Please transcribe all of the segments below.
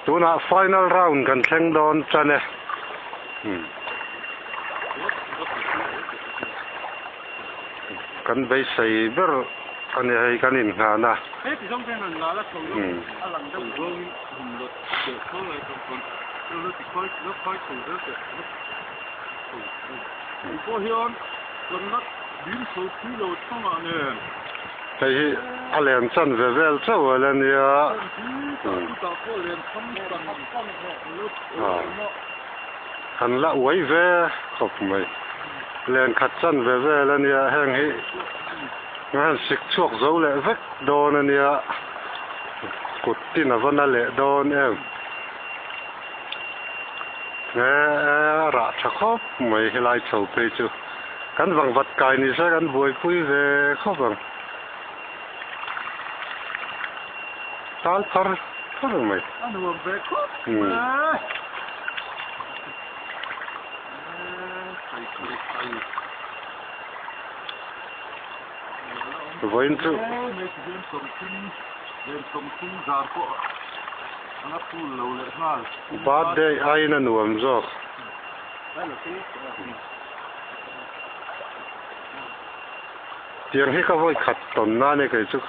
Tunah final round kan thleng dawn tan e. Kan beisei ber a ni hei kan inngahna. Hei hi a len chan ve vel chauh a la nia. An la uai ve khawp mai. Len khat chan ve vel a nia heng hi a han sik chhuak zo leh vek dawn a nia. Kut tin a va na leh dawn em. He a rah tha khawp mai helai chho phei chu. Kan vangvat kai ni se kan buaipui ve khawp ang. Tal phar phar mai. A nuam ve khawp mai. Vawiin chu. Birthday aiin a nuam zawk. Tiang hi ka vawi khat tawn na ania kei chu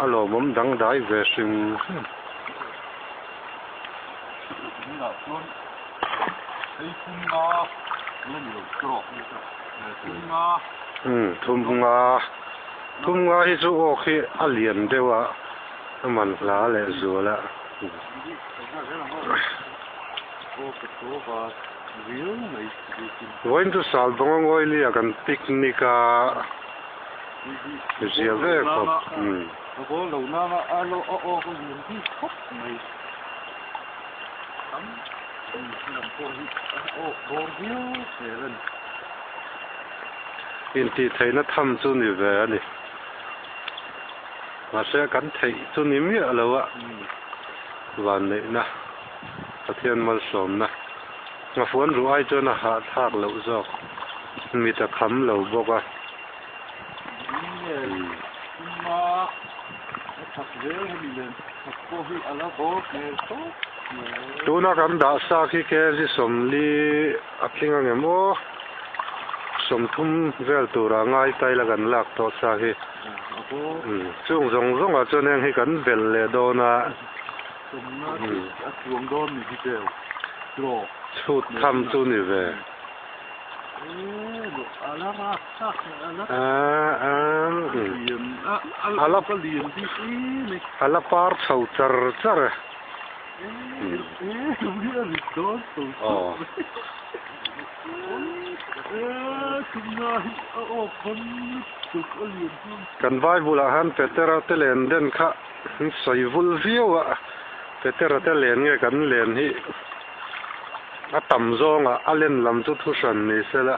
a lawmawm dangdai ve hrim hrim. Umm thum nga thum nga hi chu awk hi a lian deuh a a man hla leh zual a. Vawiin chu Salbanga Ngawilia kan picnic a zia ve khawp. Intihtheihna tham chu ni ve a ni. Mahse kan theih chu ni miah lo a vanneihna. Pathian malsawmna Ngafuan ruh ai chuan a hahthlak loh zawk. Mit a kham lo bawk a. Tuna kan dah sa khi kg sawmli a tling ang em aw? 30 vel tura ngai ta ila kan lak tawh sa khi. Chung zawng zawngah chuan heng hi kan belh leh dawn a. Chhut tham chu ni ve. A la par chho char char e. Kan Bible ah khan Petera te len den kha An sawi vul viau a, Petera te len nge kan len hi a tam zawngah a len lam chu thu hran ni se la.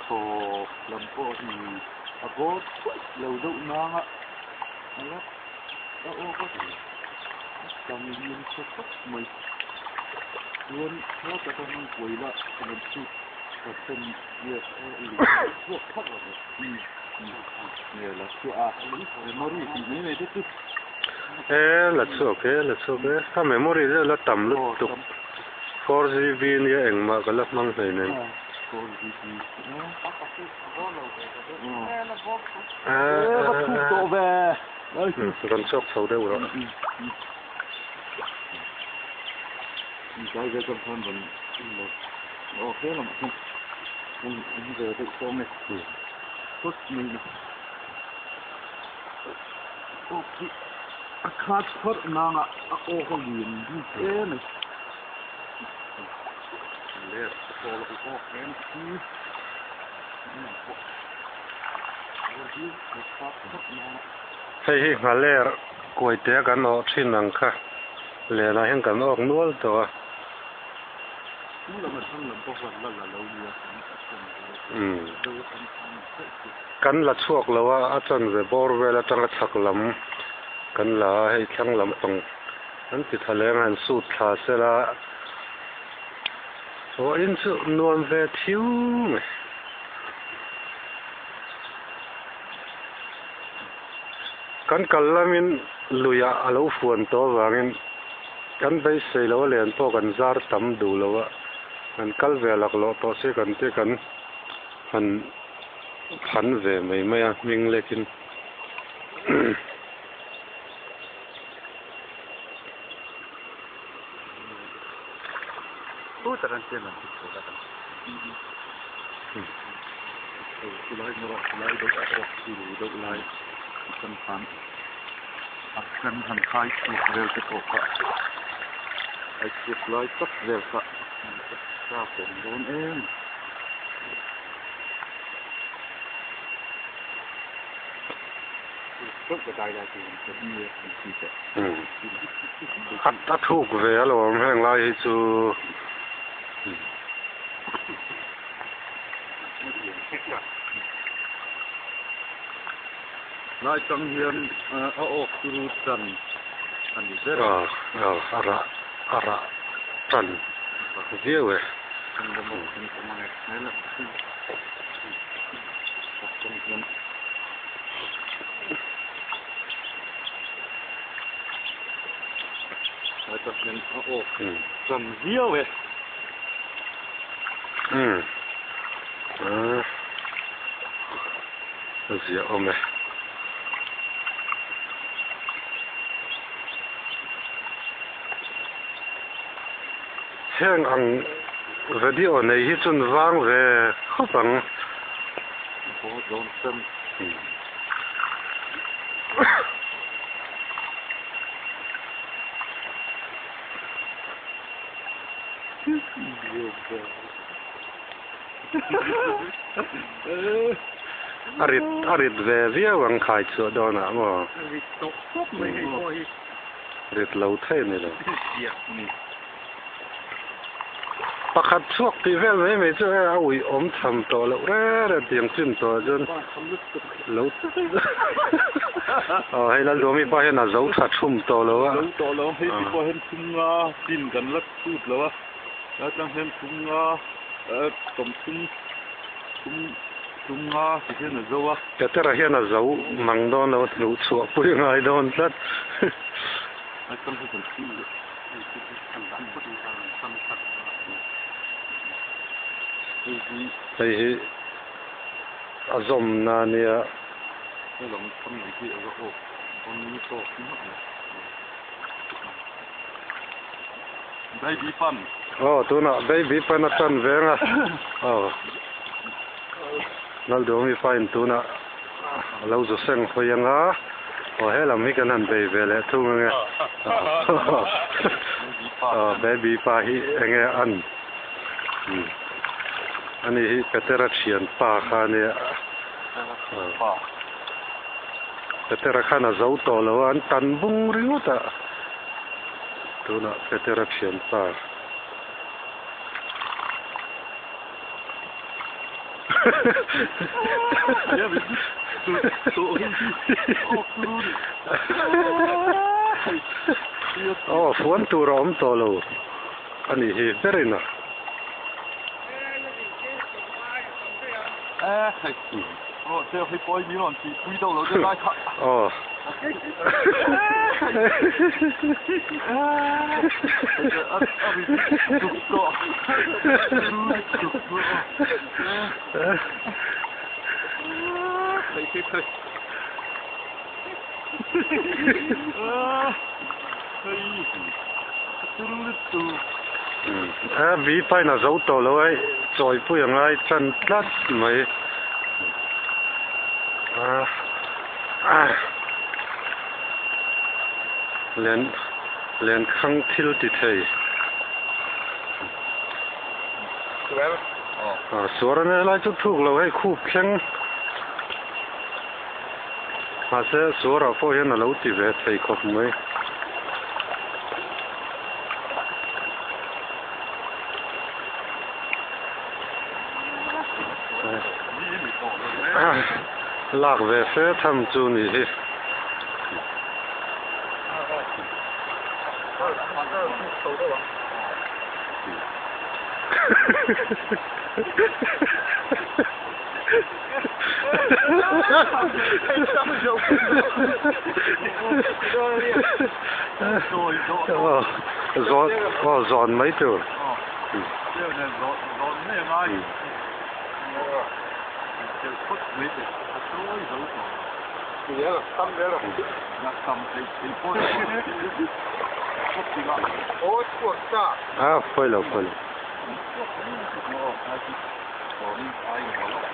Thaw lam pawh hi a bawr thuai lo deuh nang a, a la a awk a, a tam lian tha khawp mai. Chuan hla taka hmang kuai la ka rawn chhut percent nge chhuak phak lo. E la chhuak e la chhuak e a memory deuh la tam lutuk 4gb nia engmah ka la hmang hlei nen rawn chhuak chho deuh rawh. Hei hi nghaler kuaite kan awh thin ang kha lenah hian kan awk nual tawh a. Kan la chhuak lo a, a chanve bawr vel atanga chhak lam kan la a, hei thlang lampang an ti tha leng a, han sut thla sela vawiin chu nuam ve thiu mai. Kan kal lamin luiah a lo fuan tawh avangin kan beisei lo a len pawh kan zar tam duh lo a, kan kal ve laklawh tawh si kan ti kan han phan ve mai mai a hming lekin. A thuk ve alawm heng lai hi chu. Lai tang hian a awk turu tan a ni ber a. A rah a rah tan viau e. Umm a ziah awm e. Heng ang video nei hi chun vang ve khawp ang. A rit a rit ve viau ang khai chhuah dawnah maw? Rit tawh khawp mai hei pawh hi. Rit lo thei a ni lo. Pakhat chhuak tih vel mai mai chu a uih awm tham tawh loh reng reng tiang chin tawh ah chuan lo aw hei Lalduami pa hian a zo tha thum tawh lo a. Zo tawh lo hei ti pawh hian thum nga chin kan la chut lo a la tlang hian thum nga tawm thum thum thum nga ti hian a zo a. Petera hian a zo mang dawn lo hnuh chhuah pui ngai dawn tlat. La tlang hi kan thih leh. Hei hi a zawmna a nia. Aw tunah baby pan a tan veng a aw Lalduhawmi pain tunah a lo zu seng hawi ang a aw he lam hi kan han bei ve leh thung ang e aw baby pa hi enge an ani hi Petera thian pa kha ania Petera khan a zo tawh lo a an tan bung ringawt a tunah Petera thian pa. Aw fuan tur a awm tawh lo a nih hi berin a. Aw. A vi pain a zo tawh lo a chawipui a ngai chan tlat mai. Len lenkhang thil ti thei. Suar a nia lai chu thuk lo hei khup thleng. Mahse suarah pawh hian a lo ti ve thei khawp mai. Lak ve fe tham chu ni hi. Aw zawn aw zawn mai tur. A pawi lo pawi lo.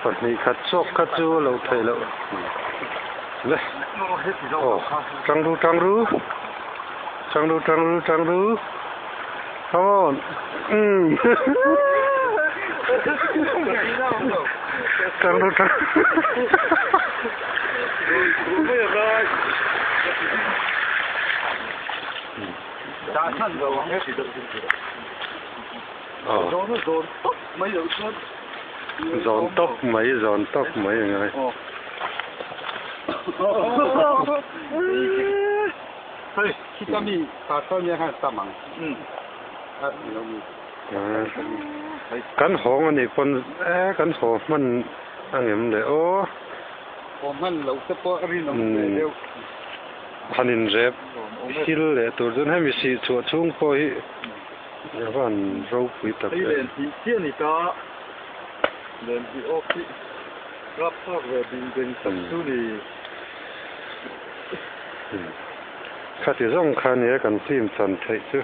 Pahnih khat chhuak kha chu a lo theih loh le. Aw tang ru tang ru tang ru tang ru tang ru come on umm tang ru tang Zawn tawp mai, zawn tawp mai a ngai. Kan hawng a nih pawn e kan haw hman a ngem le aw. Han inrep hil leh tur chuan hemi sih chhuah chhung pawh hi. A van ropui tak em. Hei len hnih chiah a ni ta. Len hnih awk hi rapthlak ve ding deng tak chu ni. Khati zawng kha nia kan film chan theih chu.